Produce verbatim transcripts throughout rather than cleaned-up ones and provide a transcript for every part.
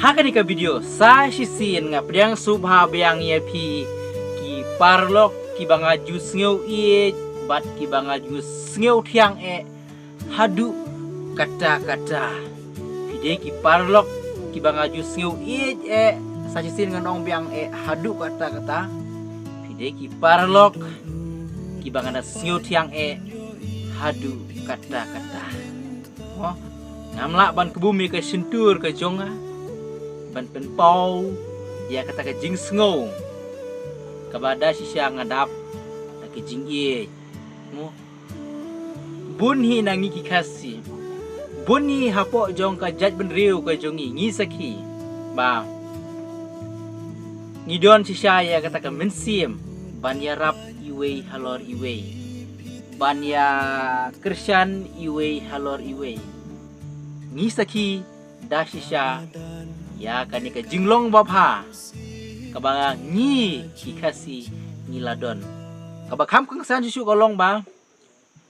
Ha kane ka video sa shisien nga pdiang sngewbha biang ïa phi ki paralok kiba nga ju sngew ïeit bad kiba nga ju sngew thiang eh haduh katta katta. Phi dei ki paralok kiba nga ju sngew ïeit eh, sa shisien ngan ong biang eh haduh katta katta. Phi dei ki paralok kiba nga da sngew thiang eh haduh katta katta. Mo, ngam lah ban kbum ïa ka shyntur ka jong nga ban pynpaw ïa kata ka jingsngew kaba da shisha nga dap da ka jingïeit. Mo, bun hi na ngi ki Khasi, bun hi hapoh jong ka jaitbynriew ka jong ngi, ngi sakhi ba ngi don shisha ïa kata ka mynsiem ban ïarap iwei halor iwei, ban ïa kyrshan iwei halor iwei. Ngi sakhi da shisha ïa kane ka jinglong babha kaba ngi ki Khasi ngi la don. Kaba kham kongsan shisha ka long ba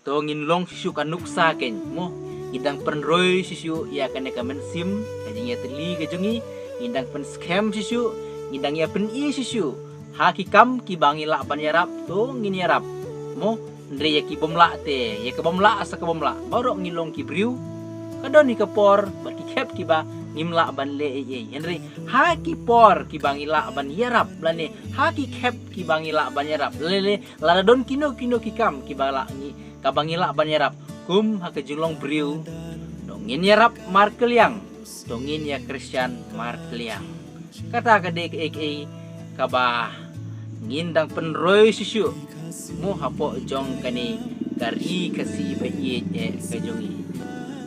to ngin long shisha ka nuksa kein, mo. Ngi dang pynroi shisha ïa kane ka mynsiem ka jingïatylli ka jong ngi. Ngi dang pynskhem shisha, ngi dang ïa pyni shisha ha ki kam kiba ngi lah ban ïarap to ngin ïarap, mo. Hynrei ïa ki bym lah te, ïa ka bym lah sa ka bym lah, baroh ngi long ki briew. Ka don hi ka por bad ki khep kiba ngim lah ban leh ei ei. Hynrei ha ki por kiba ngi lah ban ïarap lane ha ki khep kiba ngi lah ban ïarap lane lada don kino kino ki kam kiba lah ngi, kaba ngi lah ban ïarap kum ha ka jinglong briew, to ngin ïarap markylliang, to ngin ïa kyrshan markylliang. Kata ka dei kaei kaei kaba ngin dang pynroi shisha, mo, hapoh jong kane ka ri Khasi ba ïeit eh ka jong ngi.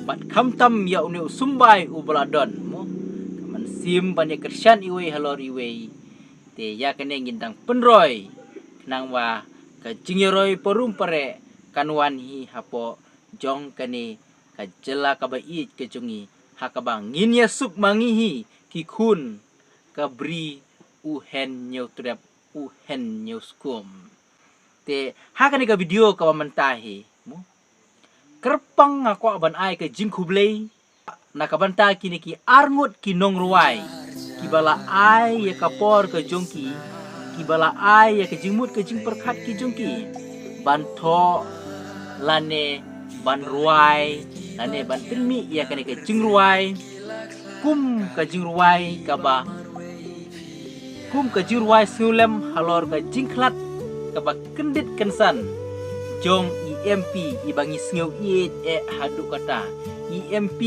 Bad khamtam ïa une u symbai uba la don, mo, ka mynsiem ban ïa kyrshan iwei halor iwei. Te ïa kane ngin dang pynroi khnang ba ka jingïaroi parum pareh kan wan hi hapoh jong kane ka jylla kaba ïeit ka jong ngi, ha kaba ngin ïasuk ma ngi hi ki khun ka bri u hen ñiew trep u hen ñiew skum. Te ha kane ka video kaba mynta hi, mo, kyrpang nga kwah ban ai ka jingkhublei na ka bynta kine ki arngut ki nongrwai kiba la ai ïa ka por ka jong ki, kiba la ai ïa ka jingmut ka jingpyrkhat ki jong ki ban thoh lane ban rwai lane ban pynmih ïa kane ka jingrwai kum ka jingrwai kaba kum ka jingrwai sngewlem halor ka jingkhlad kaba kyndit kynsan jong i M P iba ngi sngew ïeit eh haduh katta, i M P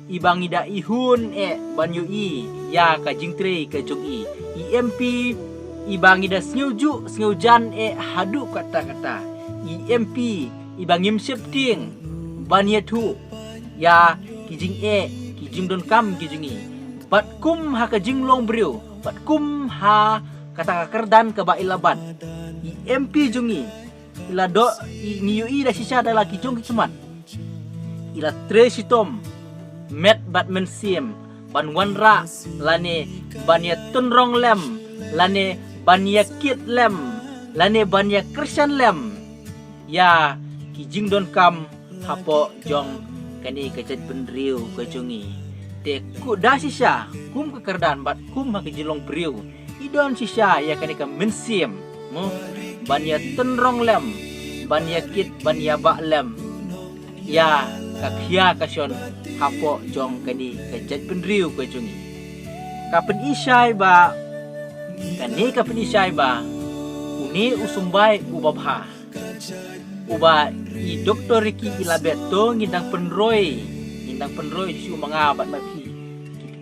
iba ngi da ihun eh ban ïohi ïa ka jingtrei ka jong i, i M P iba ngi da sngew juh sngew jan eh haduh katta katta, i M P iba ngim sheptieng ban ïathuh ïa ki jingeh ki jingdonkam ki jong i. Bad kum ha ka jinglong briew, bad kum ha kata ka kyrdan kaba i la bat, i M P jong i, i la doh, i, ngi ïohi da shisha da la ki jong ki khmat, i la trei shitom met bad mynsiem ban wanrah lane ban ïa tynrong lem lane ban ïa kit lem lane ban ïa kyrshan lem ïa ki jingdonkam hapoh jong kane ka jaitbynriew ka jong i. Te ku da shisha kum ka kyrdan bad kum ha ka jinglong briew i don shisha ïa kane ka mynsiem, mo, ban ïa tynrong lem, ban ïa kit, ban ïa bah lem ïa ka khia ka shon hapoh jong kane ka jaitbynriew ka jong i. Ka pyni shai ba, kane ka pyni shai ba une u symbai uba bha uba i Doktor Ricky i la bet, to ngin dang pynroi, ngin dang pynroi shu ma nga bad ma phi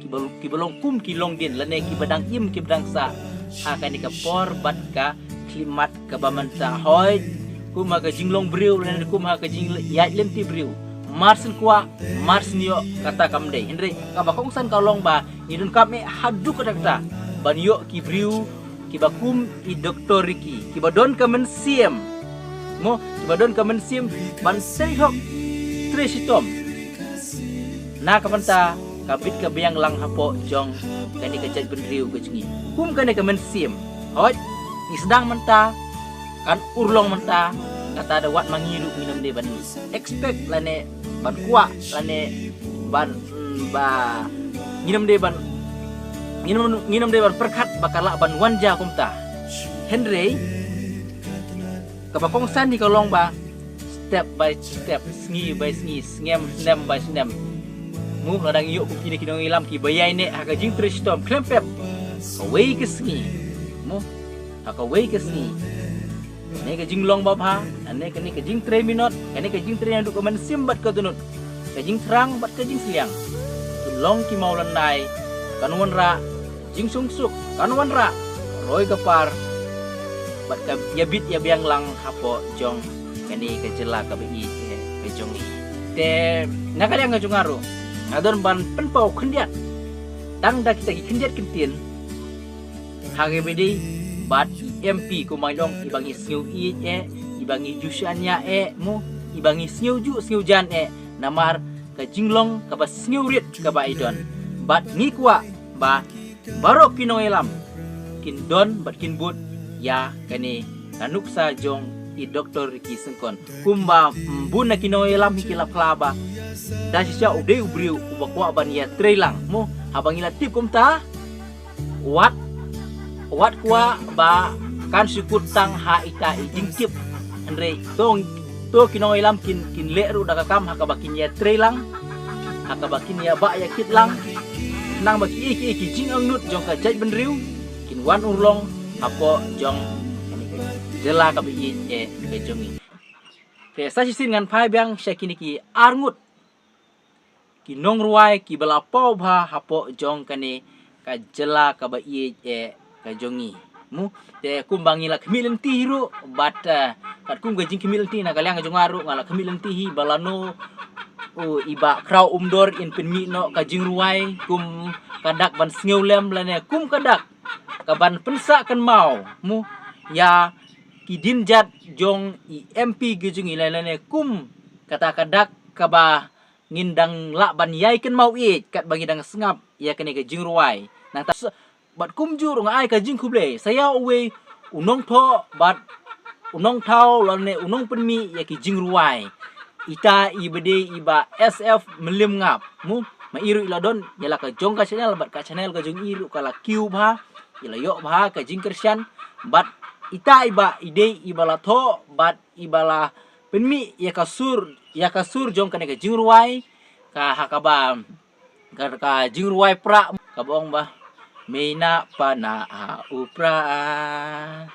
kiba, kiba long kum ki longdien lane kiba dang im kiba dang sah ha kane ka por bad ka khyllipmat kaba mynta. Hooid, kum ha ka jinglong briew lane kum ha ka jingïaid lynti briew, mar syn kwah mar syn ïoh kata kam dei. Hynrei kaba kongsan ka long ba ngi donkam eh haduh katta katta ban ïoh ki briew kiba kum i Doktor Ricky, kiba don ka mynsiem, mo, kiba don ka mynsiem ban sei hok trei shitom na ka bynta ka bit ka biang lang hapoh jong kane ka jaitbynriew ka jong ngi. Kum kane ka mynsiem, hooid, ngi sdang mynta, kan urlong mynta, kata da wat ma ngi ruh ngin ym dei ban expect lane ban kwah lane ban, mm, ba ngin ym dei ban Ngin ym, ngin ym dei ban pyrkhat ba ka lah ban wan jia kumta. Hynrei kaba kongsan hi ka long ba step by step, sngi by sngi, snem, snem by snem. Mo, lada ngi ïoh kum kine ki nongïalam kiba ïaineh ha ka jingtrei shitom khlem pep, kawei ka sngi, mo, ha kawei ka sngi, kane ka jinglong babha, kane, kane ka jingtrei minot, kane ka jingtrei naduh ka mynsiem bad ka dohnud, ka jingthrang bad ka jingsliang, kin long ki mawlynnai, kan wanrah jingsuk, kan wanrah roi ka par bad ka ïabit ïabiang lang hapoh jong kane ka jylla kaba ïeit ka jong ngi. Te na ka liang ka jong nga ruh, nga don ban pynpaw khyndiat tang da kita ki khyndiat kyntien ha kaba ïadei bad i M P, kumba ngi ong, iba ngi sngew ïeit eh, iba ngi ju shaniah eh, mo, iba ngi sngew ju sngew jan eh, namar ka jinglong kaba sngewrit kaba i don. Bad ngi kwah ba baroh ki nongïalam kin don bad kin bud ïa kane ka nuksa jong i Doktor Ricky Syngkon. Kumba bun na ki nongïalam hi ki la phla ba da shisha u dei u briew uba kwah ban ïatrei lang, mo, haba ngi la tip kumta, wat, wat kwah ba kan shu kut tang ha ita i jingtip. Hynrei to, to ki nongïalam kin, kin leh ruh da ka kam ha kaba kin ïatrei lang, ha kaba kin ïabah ïakit lang, nang ba kiei kiei ki jingangnud jong ka jaitbynriew kin wan urlong hapoh jong kane ka jylla kaba ïeit eh ka jong ngi. Te sa shisien ngan phai biang sha kine ki arngut ki nongrwai kiba la paw bha hapoh jong kane ka jylla kaba ïeit eh ka jong ngi. Mo, te kumba ngi la khmih lynti hi ruh, bad, eh, katkum ka jingkhmih lynti na ka liang ka jong nga ruh, nga la khmih lynti hi ba lano, oh, i Bah Khraw Umdor in pynmih noh ka jingrwai kum ka dak ban sngewlem lane kum ka dak kaban pynsah kynmaw, mo, ïa ki dienjat jong i M P ka jong ngi lane kum kata ka dak kaba ngin dang lah ban ïai kynmaw ïeit katba ngi dang sngap ïa kane ka jingrwai. Nangta s-, bad kumjuh ruh nga ai ka jingkhublei sa ïa uwei u nongthoh bad u nongthaw lane u nongpynmih ïa ki jingrwai, ita iba dei i Bah S F Mylliem Ngap. Mo, ma i ruh i la don ïa la ka jong ka channel bad ka channel ka jong i ruh ka la kiew bha, i la ïoh bha ka jingkyrshan. Bad ita iba i dei iba la thoh bad iba la pynmih ïa ka sur, ïa ka sur jong kane ka jingrwai, ka ha kaba, ka, ka jingrwai Prah kaba ong ba: Mei na pa na ha u Prah,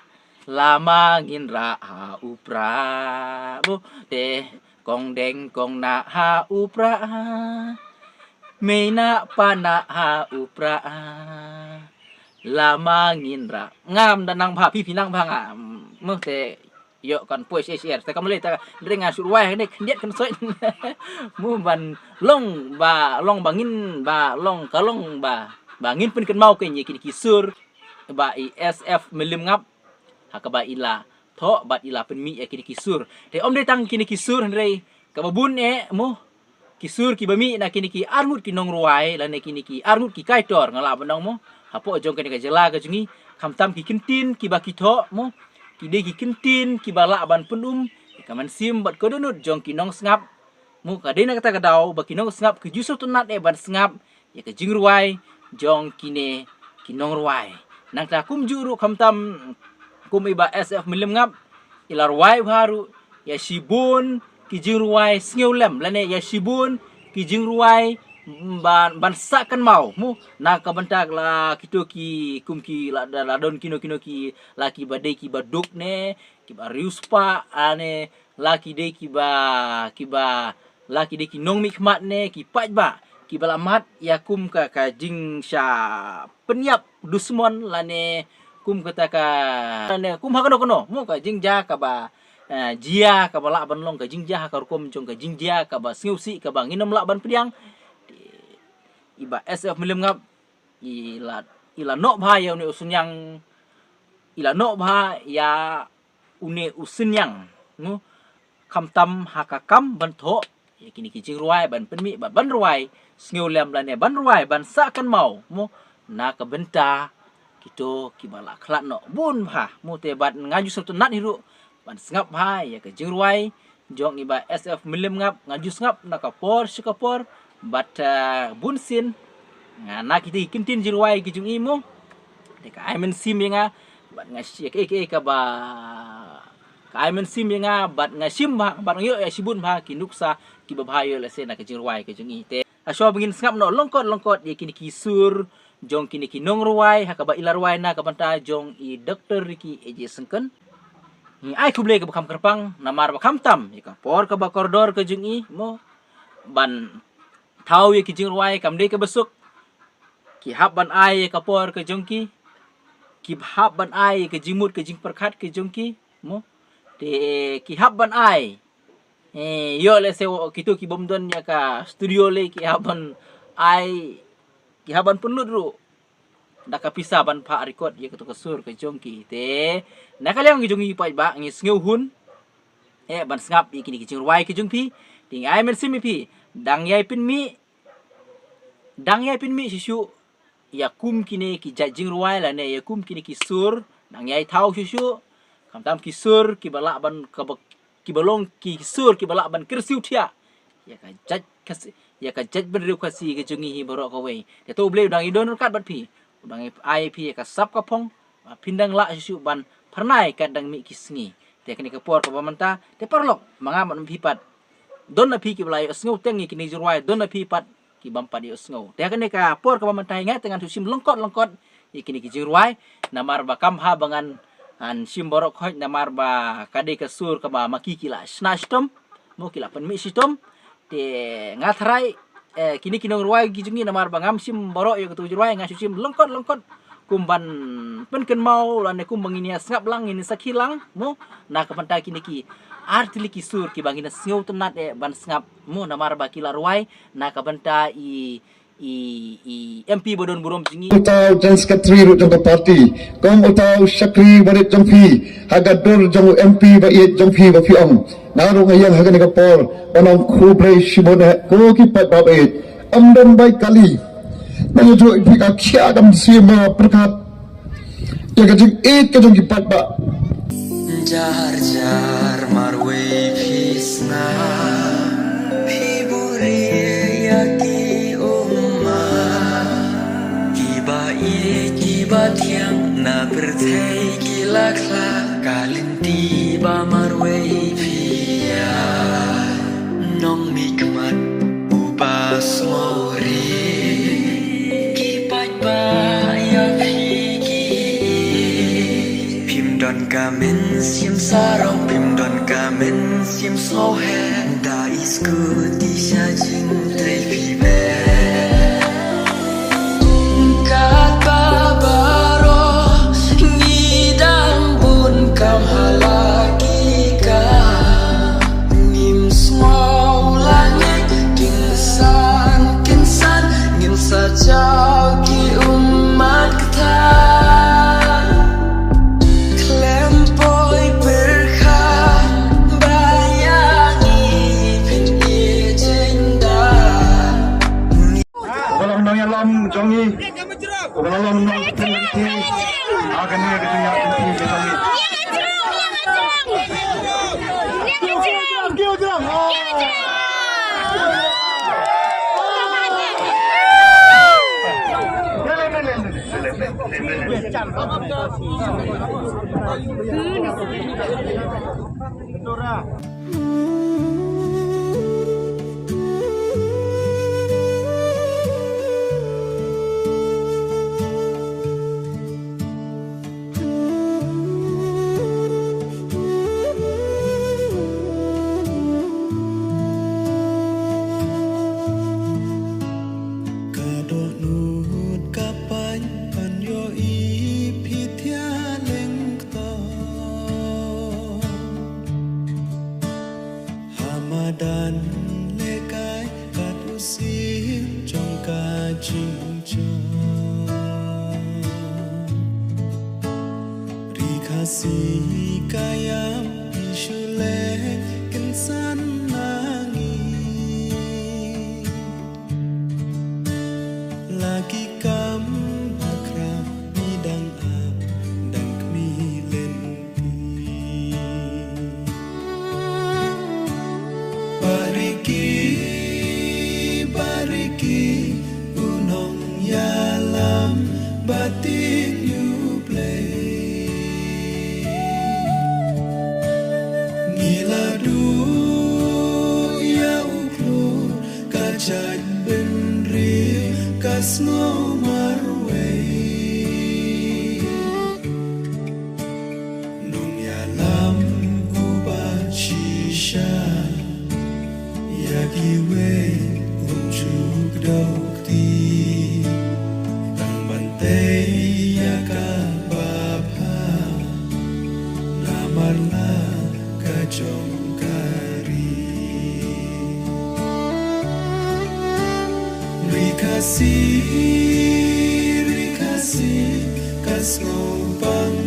lama ngin rah ha u Prah. Mo, te kong deng kong na ha u Prah, mei na pa na ha u Prah, lama ngin rah. Ngam da nang bha, phi phi nang bha nga. Mo, te ïoh kan poi share share. Te kam lei ta ring nga shu rwai ne khyndiat kan soi. Mo, ban long ba, long ba ngin ba, long ka long ba, ba ngin pynkynmaw kein ïa kine ki sur ba i S F Mylliem Ngap ha kaba i la thoh bad i la pynmih ïa kine ki sur. Te ym dei tang kine ki sur hynrei kaba bun eh, mo, ki sur kiba mih na kine ki arngut ki nongrwai lane kine ki arngut ki kaitor, nga lah ban ong, mo, hapoh jong kane ka jylla ka jong ngi, khamtam ki kyntien kiba ki thoh, mo, ki dei ki kyntien kiba lah ban pynum ïa ka mynsiem bad ka dohnud jong ki nongsngap. Mo, ka dei na kata ka daw ba ki nongsngap ki ju sngewtynnat eh ban sngap ïa ka jingrwai jong kine ki nongrwai. Nangta kumjuh ruh khamtam kum i Bah S F Mylliem Ngap i la rwai bha ruh ïa shibun ki jingrwai sngewlem lane ïa shibun ki jingrwai ban, ban sah kynmaw, mo, na ka bynta la kito ki kum ki la, la, la don kino kino ki la kiba dei kiba duk ne kiba riewspah, ah, ne la ki dei kiba, kiba, la ki dei ki nongmihkhmat ne ki paidbah kiba la mad ïa kum ka, ka jingshah pynïap dusmon lane kum kata ka, lane kum ha kano kano, mo, ka jingjia kaba, eh, jia kaba lah ban long ka jingjia ha ka rukom jong ka jingjia kaba sngewsih kaba ngin ym lah ban pdiang. I Bah S F Mylliem Ngap i la, i la noh bha ïa une u synñiang, i la noh bha ïa une u synñiang, mo, khamtam ha ka kam ban thoh ïa kine ki jingrwai ban pynmih bad ban rwai sngewlem lane ban rwai ban sah kynmaw, mo, na ka bynta kito kiba la khlad noh bun bha, mo. Te bad nga ju sngewtynnat hi ruh ban sngap bha ïa ka jingrwai jong i Bah S F Mylliem Ngap, nga ju sngap na ka por sha ka por bad, eh, bun sien Nga na kita ki ktien jingrwai ki jong i mo. Te ka ai mynsiem ïa nga bad nga shim ïa ka, ka, ka ba ka ai mynsiem ïa nga bad nga shim bha bad nga ïoh ïa shibun bha ki nuksa ki babha ïoh lehse na ka jingrwai ka jong i. Te ha shuwa ba ngin sngap noh lyngkot lyngkot ïa kine ki sur jong kine ki nongrwai ha kaba i la rwai na ka bynta jong i Doktor Ricky A J Syngkon. Ngi ai khublei kaba kham kyrpang namar ba kham tam ïa ka por kaba kordor ka jong i mo ban thaw ïa ki jingrwai kam dei kaba suk. Ki hap ban ai ïa ka por ka jong ki. Ki hap ban ai ïa ka jingmut ka jingpyrkhat ka jong ki mo. Te ki hap ban ai. Eh, ïoh lehse kito ki bym don ïa ka studio lei ki hap ban ai, ki hap ban pynlut ruh da ka pisa ban phah record ïa kato ka sur ka jong ki. Te na ka liang ka jong ngi paidbah ngi sngewhun eh ban sngap ïa kine ki jingrwai ka jong phi. Te ngi ai mynsiem ïa phi dang ïai pynmih, dang ïai pynmih shuh shuh ïa kum kine ki jait jingrwai lane ïa kum kine ki sur dang ïai thaw shuh shuh. Khamtam ki sur kiba lah ban kaba, kiba long ki sur kiba lah ban kyrsiew thiah ïa ka jait Khasi, ïa ka jaitbynriew Khasi ka jong ngi hi baroh kawei. Te to U Blei u dang ïadon ryngkat bad phi, u dang ai phi ïa ka sap ka phong ba phin dang lah shuh shuh ban phyrnai kat dang mih ki sngi. Te kane ka por kaba mynta te paralok ma nga bad ma phi pat, don na phi kiba la ïohsngew teng ïa kine ki jingrwai, don na phi pat ki bym pat ïohsngew. Te kane ka por kaba mynta hi nga te ngan shu shim lyngkot lyngkot ïa kine ki jingrwai namar ba kam bha ba ngan, ngan shim baroh khoit namar ba ka dei ka sur kaba ma ki ki la shna shitom mo, ki la pynmih shitom. Te nga tharai eh kine ki nongrwai ki jong ngi namar ba ngam shim baroh ïa kato ka jingrwai, nga shu shim lyngkot lyngkot kum ban pynkynmaw lane kum ba ngin ïa sngap lang, ngin ïa sakhi lang mo na ka bynta kine ki artylli ki sur kiba ngin ïa sngewtynnat eh ban sngap mo namar ba ki la rwai na ka bynta i, i, i M P ba don burom jong ngi. Uta u General Secretary ruh jong ka party, kong uta u shakri barit jong phi ha ka dur jong u M P ba ïeit jong phi ba phi ong. Nga ruh nga ïeng ha kane ka por ban ong khublei shibun eh ko ki paidbah ba ïeit. Ym don bai kali. Nang ïa juh ïa phi ka khia kam siem ba pyrkhat ïa ka jingïeit ka jong ki paidbah. Jar jar marwei phi sna, phi buhrieh ïa ki umma, kiba ïeit kiba thiang na pyrthei ki la khlah, ka lynti ba marwei phi ïa nongmihkhmat uba sngewrit, ki paidbah ïa phi ki ïeit. Phim don ka mynsiem sarong, phim don ka mynsiem sngewheh, da i skud i sha jingtrei phi beh. Katba baroh ngi dang bun kam ha la ki kam, ngim sngew la ngeit, kynsan kynsan ngin sa jaw ki ummat ktah. Khlem poi pyrkhat ba ïa ngi phin ïeit jingdon. Uba long nongïalam jong ngi, uba long nongpynlong lynti ha kane ka jingïaid lynti ka jong ngi. Ka dohnud ka paiñ ban ïohi phi thiah lyngkot. Ha madan lehkai kat u sien jong ka jingjia. Ri Khasi ka ïam phi shu leh kynsan na ngi. La ki kam ha khra ngi dang ap dang khmih lynti. Bah Ricky, Bah Ricky, u nong Sngew marwei. Nongïalam uba shisha ïa kiwei um ju kdew kti. Tang ban tei ïa kaba bha namar la ka jong ka ri. Ri Khasi, ri Khasi, ka sngewbang